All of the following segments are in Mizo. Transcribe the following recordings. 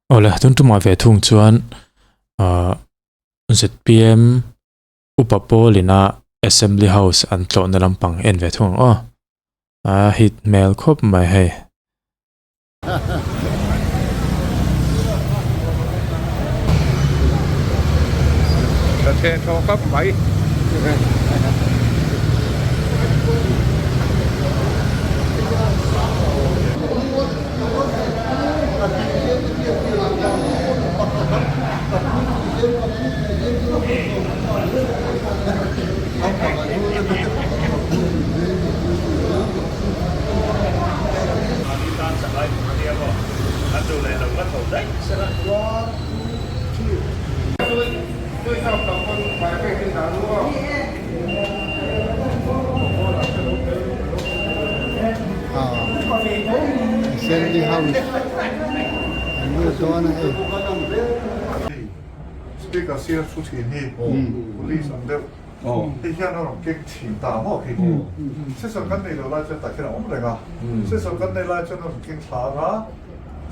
Awle, tun tumah ve thung chuan ah zpm upa pawl ina assembly house an tlawhna lampang en ve thung ang aw. A hit hmel khawp mai hei. Ka chhe thaw khawp mai. Assembly House an lut dawn a hei. Speaker sir thu thin hi police ang deuh hei hian a rawn keng thin ta maw khi session kan nei lo lai chuan tah khian a awm reng a session kan nei lai chuan a rawn keng thla ang a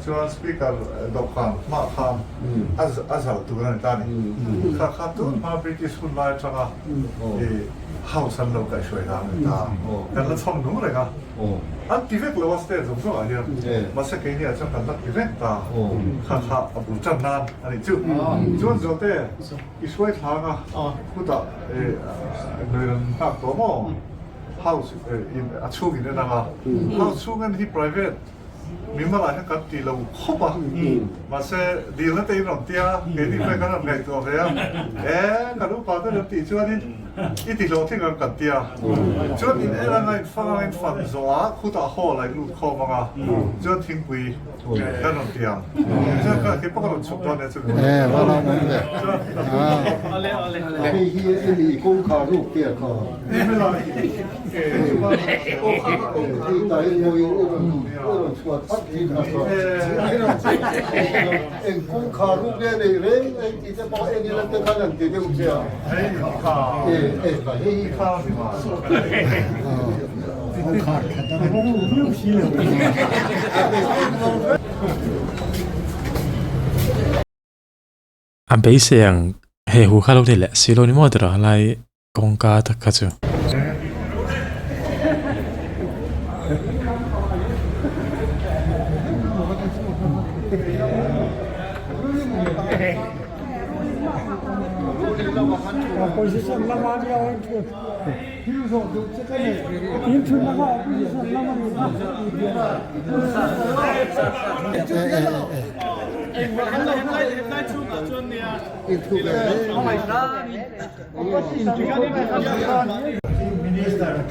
chuan speaker dawhkan hmah khan a zal tur a ni ta a ni kha kha tun hma British hun lai atanga house an lo kaihhruai dan a ni ta kan la chhawm nung reng a. An ti vek lo a state zawng zawngah hian mahse keini ah chuan kan la ti reng ta kha kha a bul tan nan a nih chu. Chuan Zawhte i hruai thlang a khutah noi rawn nghak tawh maw house in a chhung in en ang a house chhung en hi private mimal ah hian kan ti lo khawp a mahse dilna te in rawn tia keini pawhin kan rawn ngaihtuah ve a e kan upa te rawn tih chuanin I ti hlawhtling ang kan tia. Chuan in el anga in fang anga in fan zawh a, khutah hall ah in lut khawm anga, chuan thingpui kan rawn ti ang. Chuan ka kei pawh ka rawn chhuk dawn nia chumi. E va lo awm ve. Hei hi i mi kawngkhar ruk te kha. Hei ta hi mawi i rawn chhuat phat thin a kha. Eng kawngkhar ruk nge nei reng reng tih te pawh en ila te khan an ti deuh che a. A beisei ang hei hu kha lo ni leh si lo ni maw tiraw helai kawngka tak kha chu.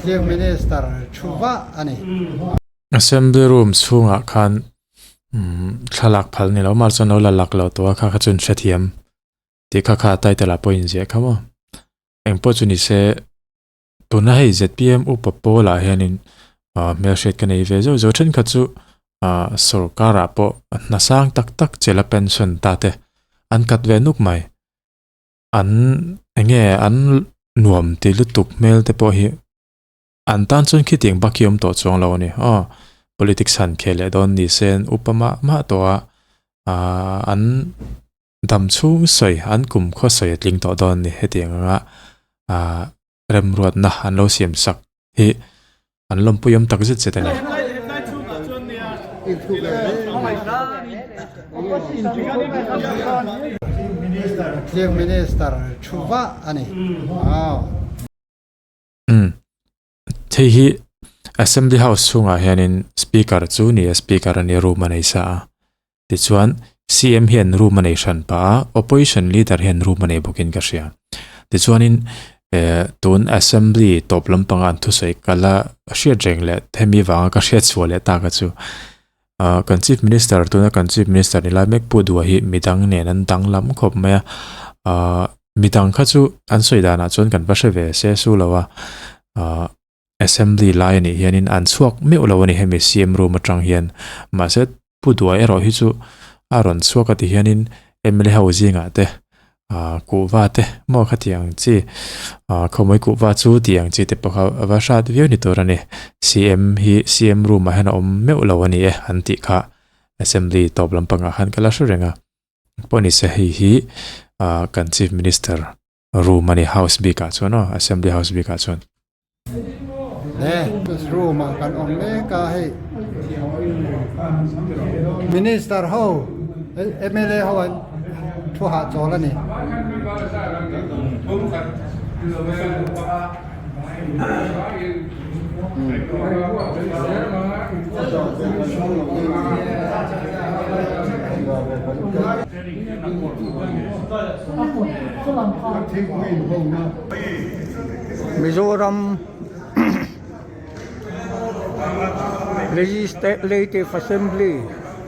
Chief Minister thu vah a ni. Assembly room chhungah khan thlalak phal ni lo mar chuan lo la lak lo tawh a kha kha chuan hrethiam tih kha kha title ah pawh inziah kha maw eng pawh chu ni se tuna hei zpm upa pawl ah hianin ah hmelhriat ka nei ve zeuh zeuh thenkhat chu ah sorkar ah pawh hna sang tak tak chela pension ta te an kat ve nuk mai. An eng nge an nuam ti lutuk hmel te pawh hi an tan chuan khitiang bak hi awm tawh chuang lo a ni. Aw politics han khel leh dawn ni se an upa mah mah tawh a, aaa an dam chhung sawi an kum khaw sawi a tling tawh dawn a ni hetiang anga aaa remruatna an lo siam sak hi an lawmpui awm tak zet zet a ni. Chief Minister thu vah a ni. Umm hei hi Assembly House chhungah hianin Speaker chu ni a Speaker a ni room a nei sa a tichuan CM hian room a nei hran pah a Opposition Leader hian room a nei bawkin ka hria tichuanin eh tun Assembly tawp lampanga an thusawi kal a hriat reng leh hemi vanga ka hriat chhuah leh tak a chu ah kan Chief Minister tuna kan Chief Minister ni lai mek Pu Duha hi midang nen an danglam khawp mai a ah midang kha chu an sawi danah chuan kan va hre ve se su lo a ah Assembly lai anih hianin an chhuak meuh lo a ni hemi CM room atang hian mahse Pu Duai erawh hi chu a rawn chhuak a ti hianin mla ho zingah te ah kuhva te maw khatiang chi ah khawmawih kuhva chu tih ang chi te pawh kha a va hrat viau ni tur a ni CM hi CM room ah hian a awm meuh lo a ni e an tih kha. Assembly tawp lampangah khan ka la hre reng a. Pawh ni se hei hi ah kan Chief Minister room a ni house bikah chuan aw Assembly house bikah chuan. He room ah kan awm mek a hei Minister ho mla ho an thu hahchawl a ni. Mizoram Legislative Assembly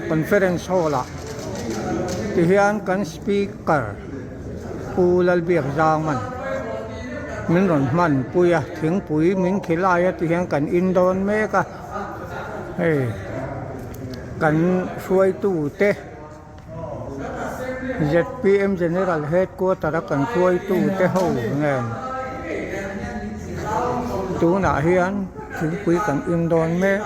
Conference Hall ah tihian kan Speaker Pu Lalbiakzangman min rawn hman pui a, thingpui min khilai a tihian kan in dawn mek a, hei kan hruaitu te zpm General Headquarter a kan hruaitu te ho nen tunah hian thingpui kan in dawn mek.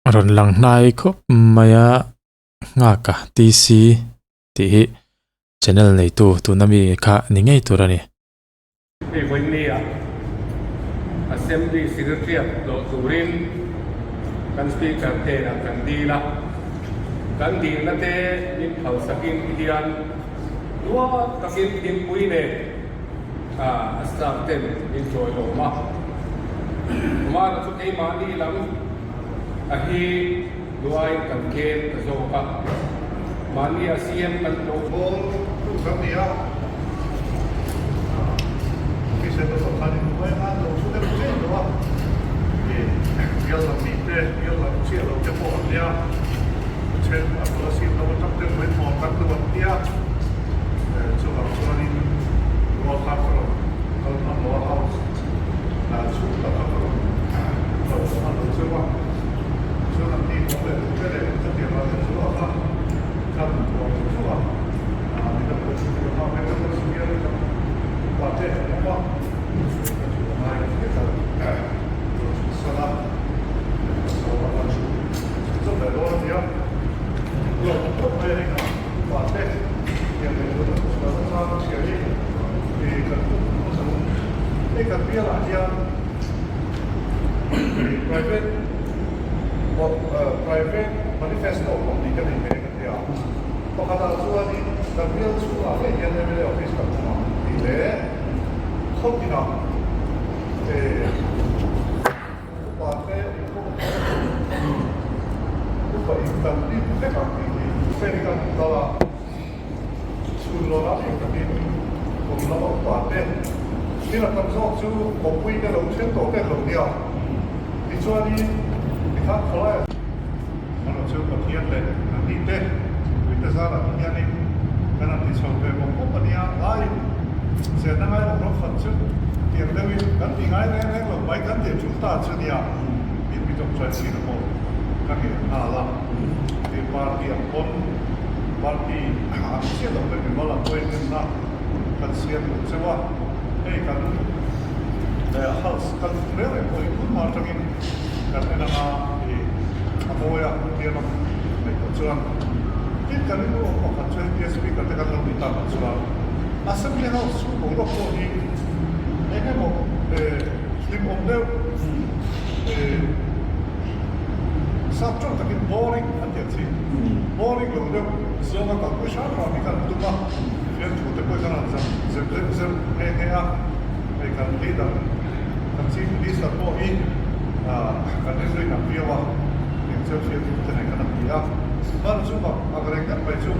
Rawn lang hnai khawp mai a nghak a TC tih hi channel neitu tuna mi kha ni ngei tur a ni. Hei vawinia Assembly Secretariat tlawh turin kan Speaker hnenah kan dil a, kan dilna te min phalsakin hian duat takin thingpui nen a staff ten min chawihlawm a. Kumara chu keimahni lam a hi duaiin kan tlem ta zawk a, mahnia CM kan tlawh Ball tu kan ni a, officer te pawh khan in hnuai khan lo thu deuh zel lo a, i bial lam mi te, bial lam chiah lo te pawh an nia, then a kawla sim lo atang te hnuai hmuam kan duh an nia, chuvang chuanin rual khan ka rawn kal hman lo a house chhung tak a ka rawn kal hman lo cheu a. Chuan an ni awm leh duh te leh ka tir lah hian chu a kha kan awm chu chu a ni kan pawh chu ka hma ka kan siam ka pa te an awm a ka chu a ngai ka hriat a lo chhun san a ka sawi a kan chu chhun leh dawn a nia lo awm khawp mai a ni kha pa te tiang leh chu kan chhuah na chang ka hria hi kan hei kan bialah hian private Private manifesto pawh tih ka nei ve ka ti a, pakhatah chuanin kan bial chhungah ngei hian mla office kan awm ang tih leh khaw tinah upa te inkhawm ang. nupa in kan hlim vek ang tih hi hre kan kal a, chhun lawna eng takin kum lama upa te thil a tam zawk chu kawppui te lo then tawh vel lo nia. Tichuanin tikhan khawlai a. Amaherawh chu Pathian leh Nani te mite zarah te hianin kan han ti chho ve bawk bawk a nia. Laiin zirna ngai lo rawk khat chu tiang deuhin kan ti ngai reng reng lo mai kan tih tul ta chu nia in mi tawngtai chin a pawh ka ngei nghal a. Ti party ang pawn party ang chiah lo leh mimal ang pawhin rinna kan siam duh cheu a. Hei kan house kal reng reng pawh hi tun hma atangin kan en anga i a mawi a tia lam ngaihtuah chuan tin kan rilru awm pakhat chu heti a speaker te kan lo ni tak ang chuan assembly house chhung boruak pawh hi eng emaw hlim awm deuh sap tawng takin boring an ti ang chi boring lo deuh zawnga kalpui hram hram hi kan tum a fiamthu te pawh hi kan han zam zem zem zem nghe nghe a hei kan leader Kan Chief Minister pawh hi kan rilru in ang viau a, eng chuan fiamthu te nen kan han ti a. Hmana chu mak ang reng deuh mai chu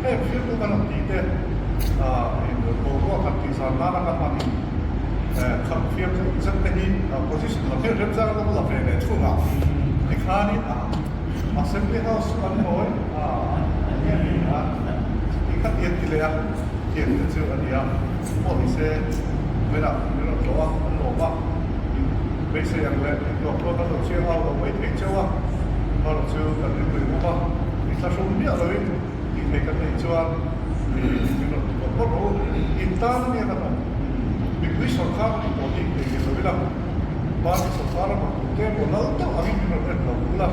heng fiamthu kan han tih te boruak han tih zan nana kan han in khat fiamthu zet te hi position lam hian remchang an lo la ve leh thung a. Tikhanin Assembly House chu an hawi nge ni a ti kha ti an ti leh a, tiang te chu a ni a. Pawh ni se vawiinah min rawn tlawh a, an lawm a, in beisei ang leh in tuah pawh kan lo chiang au lo mai thei cheu a, erawh chu kan rilru in awm a, i thlahrung miah loin tih thei kan neih chuan min rawn tuah pawh rawh u, in tan ania kan awm, mipui sawrkar nih tawh hi thei ve lo ila, party sawrkar a rawn duh te emaw lal deuh angin min rawn en lo ula,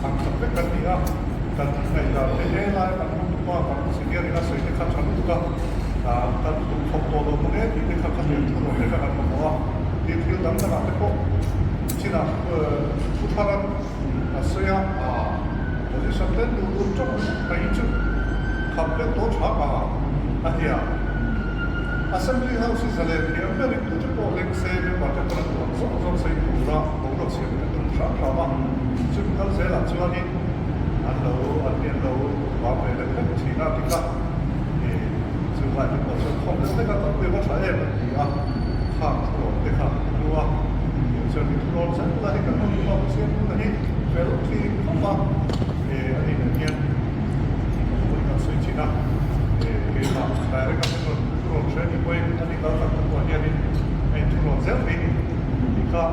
ang khat vek kan ni a, kan ngaihdan te helai kan hotupa kan senior in a sawi te kha tha lutuk a. Kan tum thawk tawh lo hmang e tih te kha ka hriat thu lo te kha kan mamawh a, tin thil dang dangah te pawh chinah thu thar a sawi a, position te duh duh tawk mai hi chu kham deuh tawh tha a a ti a. Assembly House hi zalen thiam berin tute pawh leng se member te pawn an duh ang zawng zawng sawi tura boruak siam kan tum hram hram a, chumi kal zelah chuanin an lo an ni an lo vang ve lek lek thin a ti kha. Chu vai te pawh chuan khawm deuh hlek a, kan pui va tha em an ti a, khang thurawn te kha an hlu a, tiang chuan mi thurawn zel la hi kan hmu a, Pathian huna hi fel thin khawp a, a ni nen hian ka kan sawi thin a, keimah direct a min rawn thurawn hre ni pawhin a ni kal tak tak pawh hianin a inthurawn zel thei ni tih kha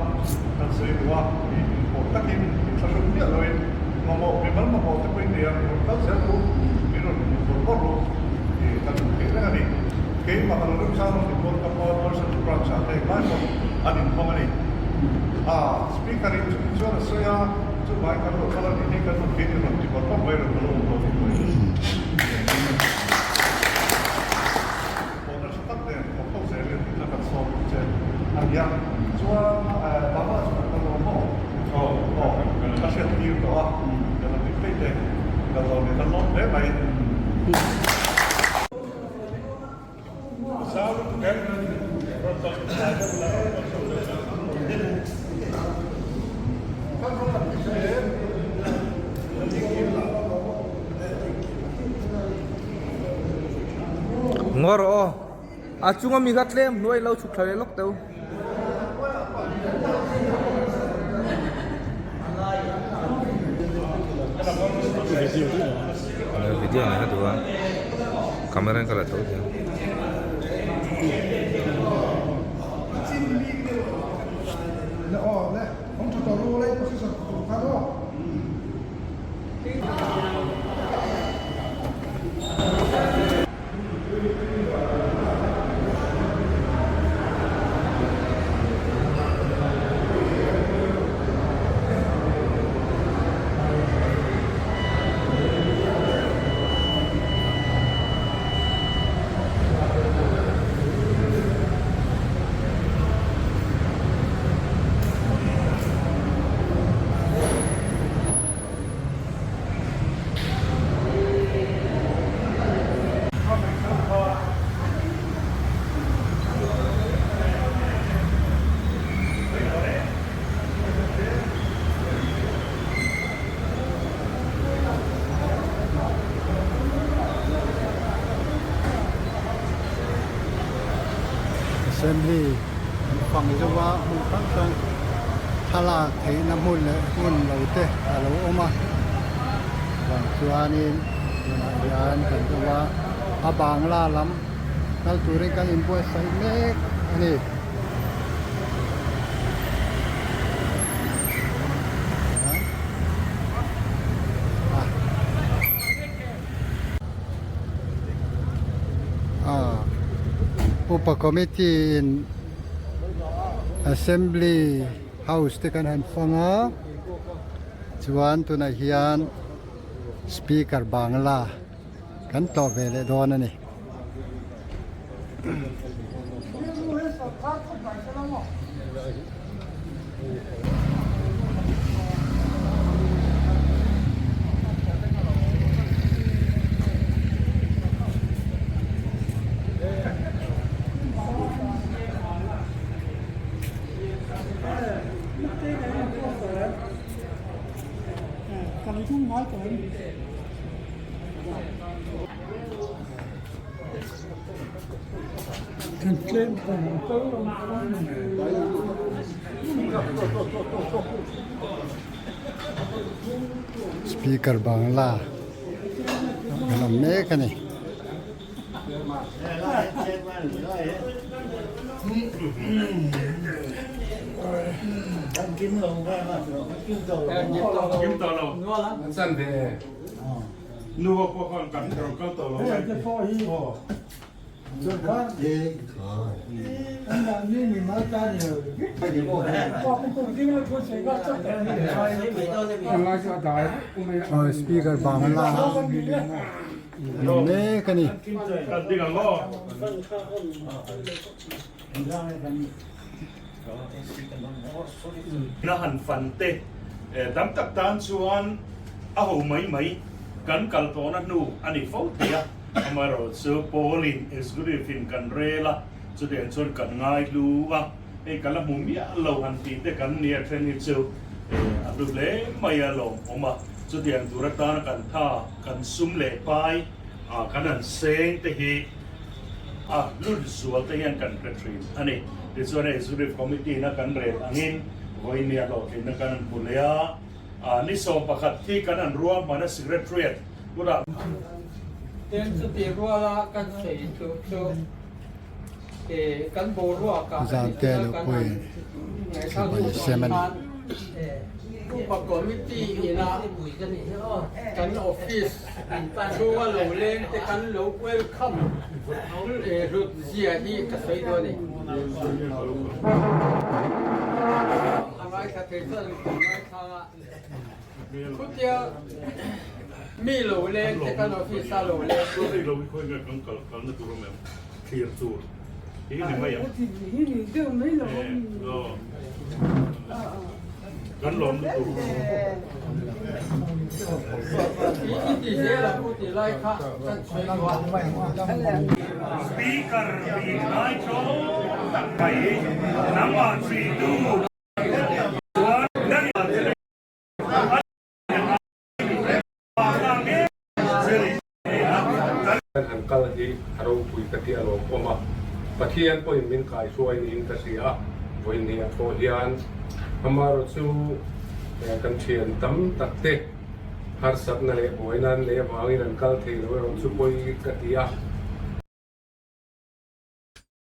kan sawi duh a, inpawh takin inthlahrung miah loin Mamawh mimal mamawh te pawhin nei a, rawn kal zel ru, min rawn hmuh bawrh bawrh ru tih kan hmu theih reng a ni. Keimah ka lo remchang lo ni pawn ka pa Merchant Branch ah te englai pawh an inhawng a ni. A Speaker in chumi chuan a sawi a, chuvangin kan lo kal a ni hei kan rawn kei ni rawn ti bawrh bawrh mai rawn ka lo awm lo ni pawhin. Pawhna tha tak nen thawk ho zel in tihna kan sawm che a nia. Chuan Baba chu kan kal lo maw? Aw aw ka hriat tir tawh a, ka la hlim daih te kal lo leh kan lawm hle mai. Ngaw rawh aw a chunga mi kha tlem hnuai lo chhuk thla leh lawk teu. Video nei kha duh a camera in ka la tho thei ang. Assembly an fang zauh a hmun hrang hrang thlalak theihna hmun leh hmun lo te a lo awm a vang chuanin tunah hian kan deuh a a bangla lam kal turin kan inbuatsaih mek a ni. Upa committee in assembly house te kan han fang a chuan tunah hian speaker bangla kan tlawh ve leh dawn a ni. Speaker bangla kan awm mek a ni. Speaker bangla an awm mek a ni. Na han fan te tam tak tan chuan a ho mai mai kan kal tawhna hnu a ni fo thei a, amaherawhchu Paul-in executive in kan rel a, chutiang chuan kan ngai hlu a, hei ka la hmu miah lo han tih te kan nia then hi chu a hlu hle mai a lawmawm a, chutiang tur atana kan tha kan sum leh pai kan han seng te hi A lut zual te hian kan hre thin a ni. Tichuan hei Executive Committee na kan rel angin vawinia hlawhtlinna kan han hmu leh a. Ni 11 khi kan han ruahman a Secretariat tunah. Tin chutih ruala kan sawi duh chu kan boruakah a nih chuan kan han ngaihthlak duh dawn khan Upa Committee ina kan office Chhunga lo leng te kan lo welcome hlut zia hi ka sawi dawn a ni. A ngaithla thei chuan kan ngaithla a, chutia mi lo leng te kan office a lo leng te. Speaker bik lai tlawm tak mai nangmah chhuitu chuan Kan han kal hi a ropui ka tih a lawmawm a, Pathian pawhin min kaihruai niin ka hria a, vawiin a thawh hian amaherawh chu kan thian tam tak te harsatna leh buaina an neih avangin an kal thei lo erawh chu pawi ka ti a.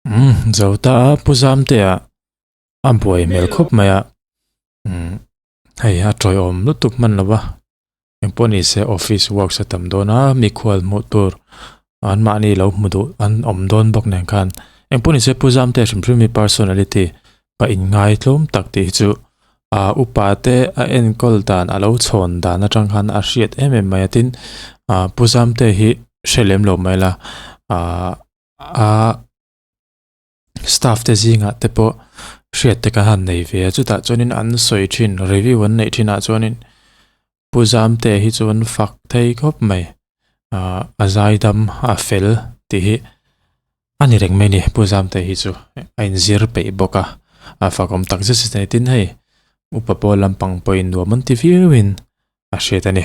Umm zo ta a Pu Zamtea a buai hmel khawp mai a umm hei a tawiawm lutuk hman lo va engpawh ni se office works a tam dawn a mikhual hmuh tur an mahni lo hmu duh an awm dawn bawk nen khan engpawh ni se Pu Zamtea hrim hrim hi personality pa inngai tlawm tak tih hi chu ah upa te a enkawl dan a lo chhawn dan atang khan a hriat em em mai a tin ah Pu Zamtea hi hre lem lo mai la ah a staff te zingah te pawh hriat te kan han nei ve a chutah chuanin an sawi thin review an neih thinah chuanin Pu Zamte hi chu an fak thei khawp mai ah a zaidam a fel tih hi a ni reng mai a ni Pu Zamte hi chu a inzir peih bawk a a fakawm tak zet zet a ni tin hei upa pawl lampang pawhin nuam an ti viauin a hriat a ni.